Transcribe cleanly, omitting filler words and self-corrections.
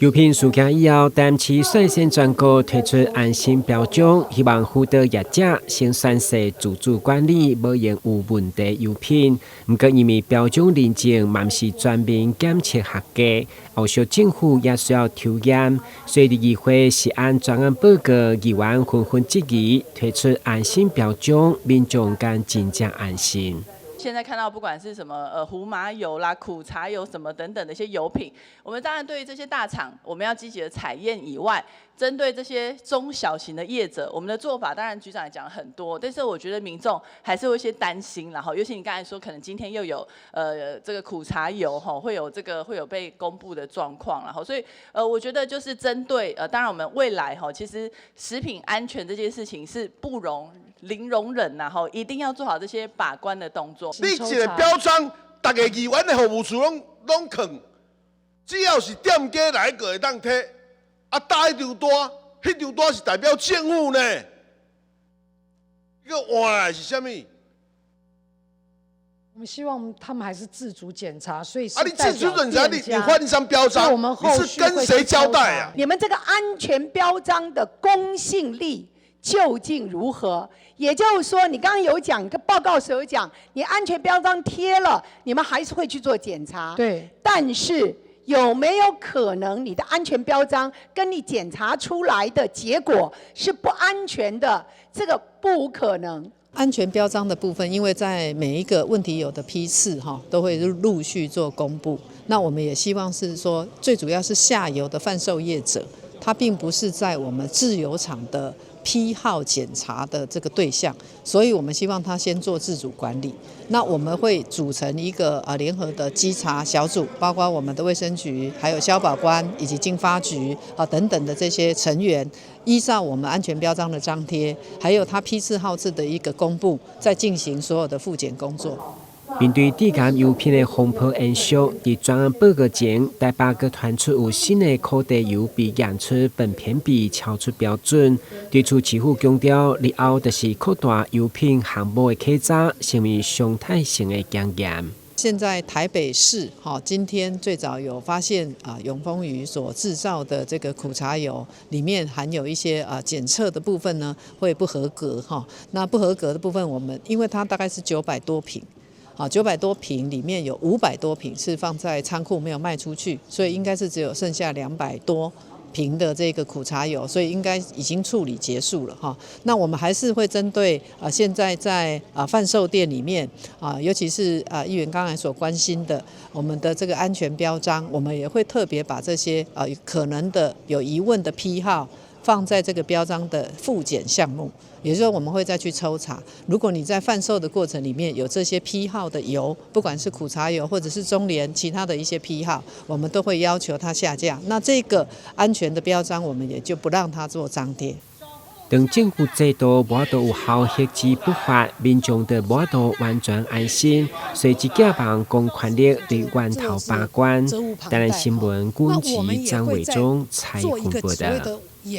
油品事件以後，台南市率先全國推出安心標章，希望輔導業者先宣示自主管理，無用有問題油品。毋過因為標章認證嘛毋是全面檢測合格，後續政府也需要抽驗，所以議會食安專案報告，議員紛紛質疑推出安心標章，民眾敢真正安心。現在看到不管是什麼胡麻油啦、苦茶油什麼等等的一些油品，我們當然對於這些大廠，我們要積極的採驗以外，針對這些中小型的業者，我們的做法當然局長也講了很多，但是我覺得民眾還是會有一些擔心，然後尤其你剛才說可能今天又有這個苦茶油吼會有這個會有被公布的狀況，然後所以我覺得就是針對當然我們未來吼其實食品安全這件事情是不容零容忍，然後一定要做好這些把關的動作。你一個標章，逐个議員的服務處攏囥，只要是店家來個會當提，啊打彼張單，彼張單是代表政府呢。這個換來是啥物？我們希望他們還是自主檢查，所以啊，你自主檢查，你換一張標章，你是跟誰交代啊？你們這個安全標章的公信力究竟如何？也就是說，你剛剛有講個報告時候講，你安全標章貼了，你們還是會去做檢查。對。但是有沒有可能你的安全標章跟你檢查出來的結果是不安全的？這個不可能。安全標章的部分，因為在每一個問題油的批次哈，都會陸續做公布。那我們也希望是說，最主要是下游的販售業者，他並不是在我們製油廠的批號檢查的這個對象，所以我們希望他先做自主管理。那我們會組成一個聯合的稽查小組，包括我們的衛生局、還有消保官以及經發局啊等等的這些成員，依照我們安全標章的張貼，還有他批次號次的一個公布，再進行所有的複檢工作。面對致癌油品的風波延續，佇專案報告前，台北閣傳出有新的苦茶油被驗出苯偏比超出標準。對此，市府強調，日後就是擴大油品項目的稽查，成為常態性的檢驗。現在台北市哈，今天最早有發現啊，永豐餘所製造的這個苦茶油裡面含有一些啊檢測的部分呢會不合格哈。那不合格的部分，我們因為它大概是九百多瓶。啊，九百多瓶裡面有500多瓶是放在倉庫沒有賣出去，所以應該是只有剩下200多瓶的這個苦茶油，所以應該已經處理結束了哈。那我們還是會針對啊，現在在啊販售店裡面啊，尤其是啊議員剛才所關心的我們的這個安全標章，我們也會特別把這些啊可能的有疑問的批號放在這個標章的複檢項目，也就是說我們會再去抽查。如果你在販售的過程裡面有這些批號的油，不管是苦茶油或者是中聯其他的一些批號，我們都會要求它下架。那這個安全的標章，我們也就不讓它做張貼。當政府制度無法度有效遏制不法，民眾就無法度完全安心，所以寄望公權力對源頭把關。台南新聞，郭吉張偉忠採訪報道。